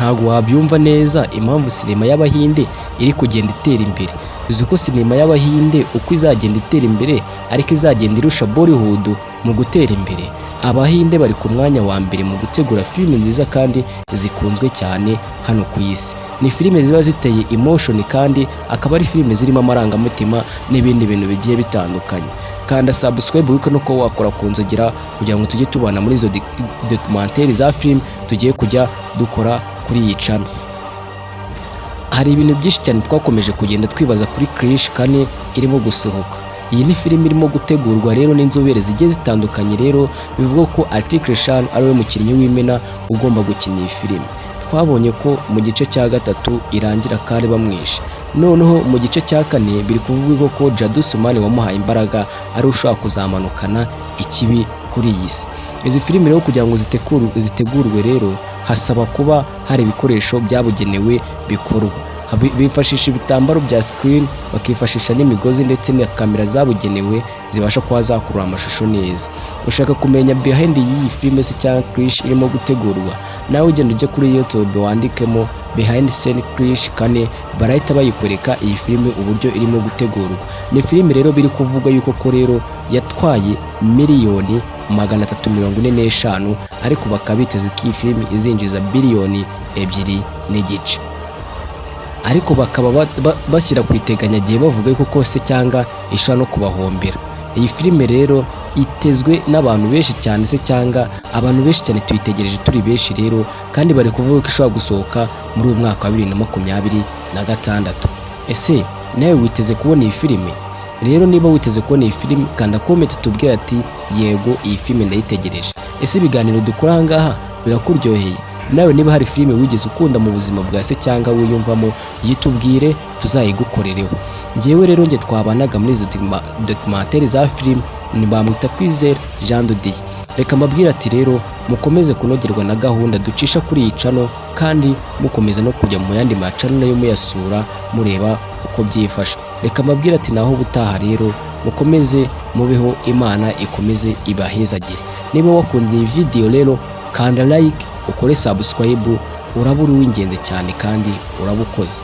Ntabwo wabyumva neza impamvu sinema y'Abahinde iri kugenda itera imbere. Uzi ko sinema y'Abahinde uko izagenda itera imbere ariko izagenda irusha Bollywood mu gutera imbere? Abahinde bari ku mwanya wa mbere mu gutegura filime nziza kandi zikunzwe cyane hano ku isi. Ni filime ziba ziteye emotion, kandi akaba ari filime zirimo amarangamutima n'ibindi bintu bigiye bitandukanye. Kanda subscribe, wibuke no kuba wakora ku nzogera kugira ngo tujye tubana muri izo documentaire za filime tugiye kujya dukora kuri iyi channel. Hari ibintu byinshi cyane twakomeje kugenda twibaza kuri Krrish 4 irimo gusohoka. Iyi ni filime irimo gutegurwa rero n'inzobere zigiye zitandukanye. Rero bivuga ko Hrithik Roshan ari we mukinnyi w'imena ugomba gukina iyi filime. Twabonye ko mu gice cya gatatu irangira kari bamwishe, noneho mu gice cya kane biri kuvugwa ko Jaddu Sumani wamuhaye imbaraga ari ushobora kuzamanukana ikibi kuri iyi si. Izi filime rero kugira ngo zitegurwe rero hasaba kuba hari ibikoresho byabugenewe bikorwa. Bifashisha ibitambaro bya screen, bakifashisha n'imigozi ndetse na kamera zabugenewe zibasha kuba zakurura amashusho neza. Ushaka kumenya behind y'iyi filime se cyangwa Krrish irimo gutegurwa, nawe ugenda ujye kuri YouTube wandikemo "behind scene Krrish 4", barahita bayikwereka iyi filime uburyo irimo gutegurwa. Ni filime rero biri kuvugwa yuko ko rero yatwaye miliyoni 345, ariko bakaba biteze ko iyi filime izinjiza biliyoni 2.5, ariko bakaba bashyira ku iteganyagihe bavuga yuko kose cyangwa ishobora no kubahombera. Iyi filime rero itezwe n'abantu benshi cyane se cyangwa abantu benshi cyane tuyitegereje turi benshi rero, kandi bari kuvuga ko ishobora gusohoka muri uyu mwaka wa 2026. Ese nawe witeze kubona iyi filime? Rero niba witeze kubona iyi filime, kanda comment tubwire ati: "Yego, iyi filime ndayitegereje." Ese ibiganiro dukora aha ngaha birakuryoheye? Nawe niba hari filime wigeze ukunda mu buzima bwa se cyangwa wiyumvamo, yitubwire tuzayigukorereho. Njyewe rero njye twabanaga muri izo documentaire za filime ni bamwita Kwizera Jean de Dieu. Reka mbabwire ati rero mukomeze kunogerwa na gahunda ducisha kuri iyi channel, kandi mukomeza no kujya mu yandi ma channel nayo muyasura mureba uko byifashe. Reka mbabwire ati naho ubutaha rero, mukomeze mubeho, Imana ikomeze ibahezagire. Niba wakunze iyi video rero, kanda like, ukore subscribe, uraba uri uw'ingenzi cyane kandi uraba ukoze.